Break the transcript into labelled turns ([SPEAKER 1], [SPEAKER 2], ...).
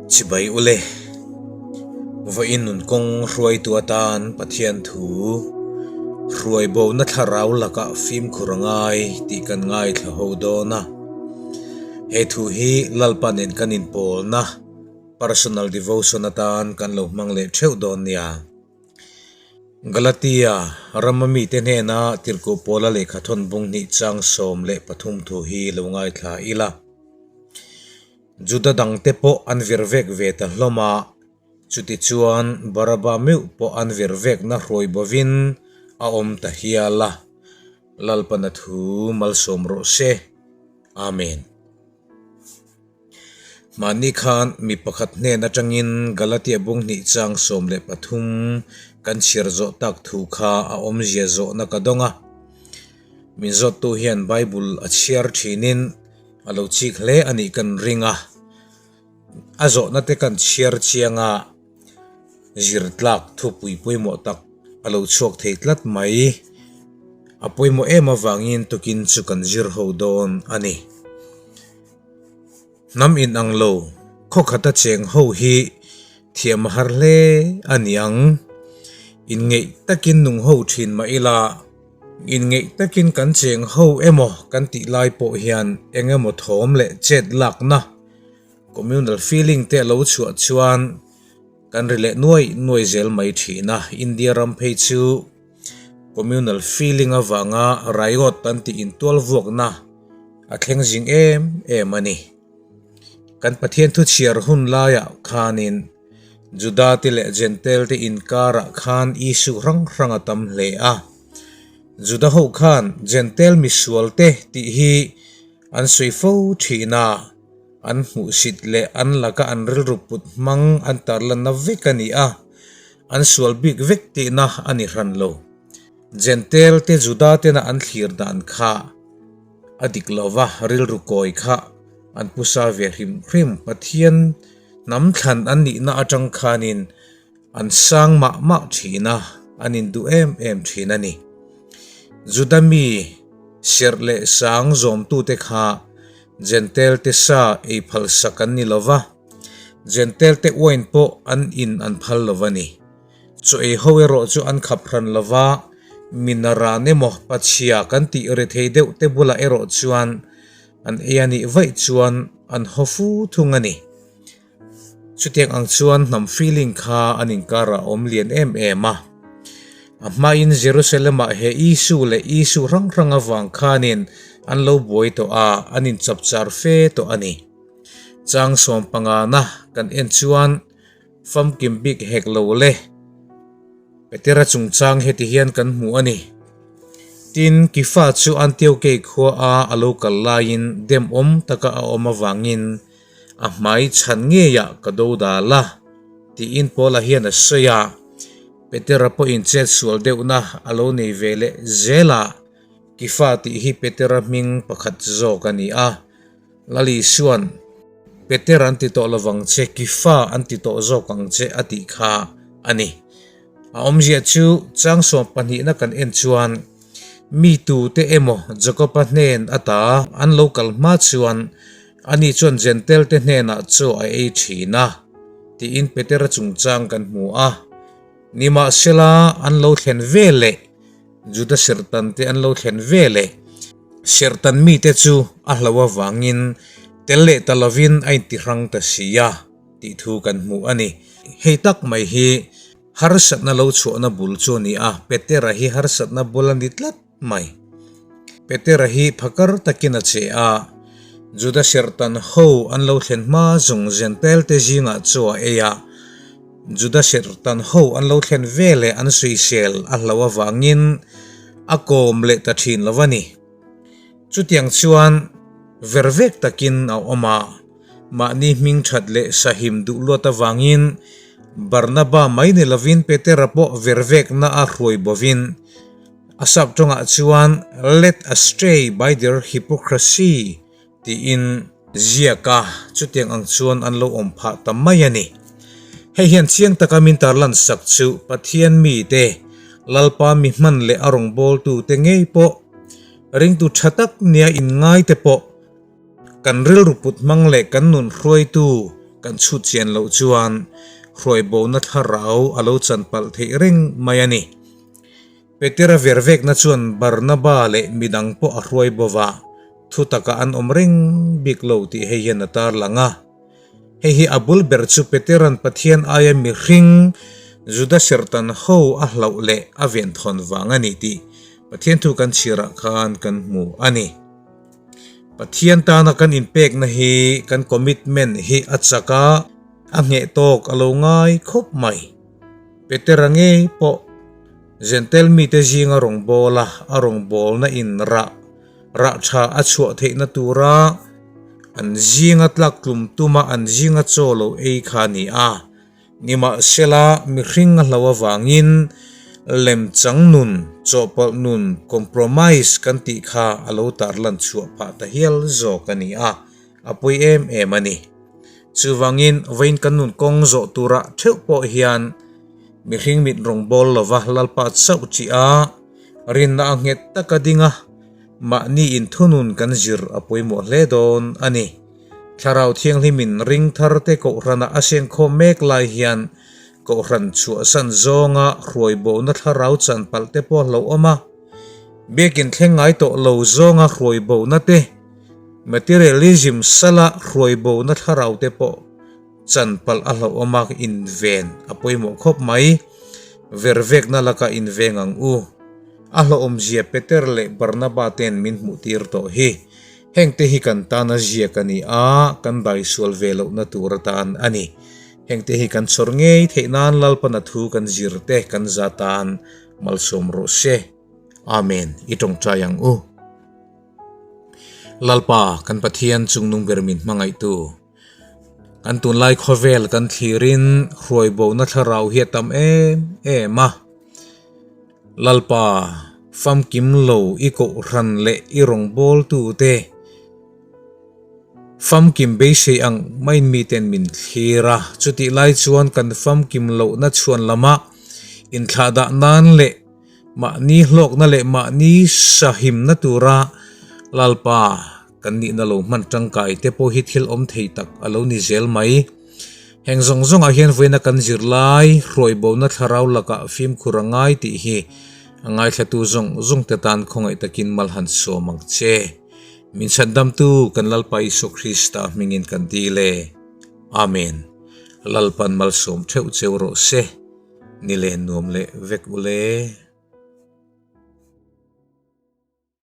[SPEAKER 1] Chibai ule, vawiin nun kawng hruaitu atan Pathian thu hruai bona thlarau lakah fimkhur a ngai tih kan ngaithla ho dawn a. He thu hi Lalpa nen kan inpawlna personal devotion atan kan lo hmang leh theuh dawn nia. Galatia rama mite hnena tirhkoh Paula lehkha thawn bung hnih chang 13 thu hi lo ngaithla ila. Juda dangte pawh an vir vek ve ta hlawm a, chutichuan Baraba meuh pawh an vir vekna hruai bovin a awm ta hial a. Lalpana thu malsawm rawh se. Amen. Mahni khan mi pakhat hnen atangin Galatia bung hnih chang 13 kan chhiar zawh tak thu kha a awmzia zawhna ka dawng a. Min zawttu hian Bible a chhiar thinin a lo chik hle a nih kan ring a. A zawhna te kan chhiar chiang a, zir tlak thupui pawimawh tak a lo chhuak thei tlat mai. A pawimawh em avangin tukin chu kan zir ho dawn a ni. Hnam inang lo khawkhata cheng ho hi thiam a har hle a ni ang. Inngeih takin nung ho thin mah ila, inngeih takin kan cheng ho emaw kan tih lai pawh hian eng emaw thawm leh chet lakna, communal feeling te a lo chhuah chuan kan ri leh nuai nuai zel mai thin a. India ram phei chu communal feeling avanga riot an tih intual vuakna a thleng zing em em a ni. Kan Pathian thu chhiar hun laiah khanin Juda te leh Jentail te inkarah khan issue hrang hrang a tam hle a. Juda ho khan Jentail misual te tih hi an sawi fo thin a, an hmuhsit leh an laka an rilru put hmang an tarlanna vek a ni a, an sual bik vek tihna a ni hran lo. Jentail te Juda tena an thlir dan kha a dik lova rilru kawi kha an pu sa ve hrim hrim. Pathian hnam thlan an nihna atang khanin an sang mah mah thin a, an induh em em thin a ni. Juda mi serh leh sang zawmtute kha Jentail te sa ei phal sak an ni lova, Jentail te uain pawh an in an phal lo va ni. Chaw ei ho erawh chu an khap hran lo va, minaran emaw pachhia kan tih ri thei deuh te bulah erawh chuan an ei a nih vaih chuan an haw fu thung a ni. Chutiang ang chuan hnam feeling kha an inkarah a awm lian em em a. A hmain Jerusalem-ah he Isu leh Isu hrang hrang avang khanin an lo buai tawh a, an inchapchar fe tawh a ni. Chang sawmpangana kan en chuan Famkim bik hek lo le. Petera chungchang heti hian kan hmu a ni. Tin, Kifa chu Antiokei khua a a lo kal laiin demawm taka a awm avangin a hmai chhan ngeiah ka do dal a, tiin Paula hian a sawi a. Petera pawhin chet sual deuhna a lo nei ve leh zel a, Kifa tih hi Petera hming pakhat zawk a ni a. Lal Isua'n, Peter an ti tawh lovang che, Kifa an ti tawh zawk ang che a tih kha a ni. A awmzia chu chang sawm pahnihna kan en chuan mi tute emaw Jakoba hnen ata an lo kal hma chuan ani chuan Jentail-te hnenah chaw a ei thin a, tiin Petera chungchang kan hmu a. Nimahsela an lo thlen veleh Juda serhtan te an lo thlen veleh Serhtan mite chu a hlo avangin tel leh ta lovin a intihrang ta si a tih thu kan hmu a ni. Hei tak mai hi harsatna lo chhuahna bul chu a ni a, Petera hi harsatna bul a ni tlat mai. Petera hi phakar takin a che a, Juda serhtan ho an lo thlen hma zawng Jentail te zingah chaw a ei a, Juda serhtan ho an lo thlen veleh an sawisel a hlo avangin a kawm leh ta thin lo a ni. Chutiang chuan ver vek takin a awm a, mahni hming that leh sahim duh luat avangin Barnaba mai ni lovin Petera pawh ver vekna a hruai bovin a sap tawngah chuan led astray by their hypocrisy Tiin ziak a, chutiang ang chuan an lo awm phah ta mai a ni. Hei hian chiang taka min tarlan sak chu Pathian mite, Lalpa mi hman leh a rawngbawltute ngei pawh, ringtu tha tak nia inngaite pawh, kan rilru put hmang leh kan nun hruaitu kan chhut chian loh chuan hruaibona thlarau a lo chan palh theih reng mai a ni. Petera vervekna chuan Barnaba leh midang pawh a hruai bo va, thu taka an awm reng bik lo tih hei hian a tarlang a. Hei hi a bul ber chu Petera'n Pathian aia mihring Juda serhtan ho a hlauh leh a venthawn vang a ni tih Pathian thu kan chhirah khan kan hmu a ni. Pathian tana kan inpekna hi kan commitment hi a chak a, a ngheh tawk a lo ngai khawp mai. Petera ngei pawh Jentail mite zinga rawngbawla a rawngbawlna in rah rah tha a chhuah theihna tura an zinga tlak tlum tuma an zinga chaw lo ei kha a ni a. Nimahsela, mihring a hlo avangin lemchang nun, chawhpawlh nun, compromise kan tih kha a lo tarlan chhuah phah ta hial zawk a ni a, a pawi em em a ni. Chuvangin, vawiin kan nun kawng zawh turah theuh pawh hian mihring mit rawngbâwl lova Lalpa chauh tih a, rinna a nghet taka ding a, mahni inthunun kan zir a pawimawh hle dawn a ni. Thlarau Thianghlimin ring tharte Kohhranah a sengkhawm mek lai hian Kohhran chhuahsan zawnga hruaibona thlarau chan palh te pawh a hlauhawm a. Biakin thleng ngai tawh lo zawnga hruaibona te, materialism sala hruaibona thlarau te pawh chan palh a hlauhawm a, inven a pawimawh khawp mai. Vervekna laka inveng ang u. A hlauhawmzia Peter leh Barnaba ten min hmuhtir tawh hi. Hengte hi kan tana ziak a ni a, kan daisual ve lohna tur atan a ni. Hengte hi kan chhawr ngei theih nan Lalpana thu kan zir te kan za tan malsawm rawh se. Amen. I tawngtai ang u. Lalpa, kan Pathian chungnung ber min hmangaihtu. Kan tunlai khawvel kan thlirin hruaibona thlarau hi a tam em em a. Lalpa, famkim lo i kohhran leh i rawngbawltu te famkim beisei ang maiin miten min thlir a. Chutih lai chuan kan famkim lohna chhuan lamah inthlahdah nan leh mahni hlawkna leh mahni sahimna tura Lalpa, Kan nihna lo hman tangkai te pawh hi thil awm thei tak a lo ni zel mai. Heng zawng zawngah hian vawiina kan zirlai hruaibona thlarau lakah fimkhur a ngai tih hi a ngaithlatu zawng zawng te tan khawngaih takin mal han sawm ang che. Min chhandamtu kan Lalpa Isua Krista hmingin kan dil e. Amen. Lalpan malsawm theuh cheu rawh se. Ni leh nuam leh vek ule.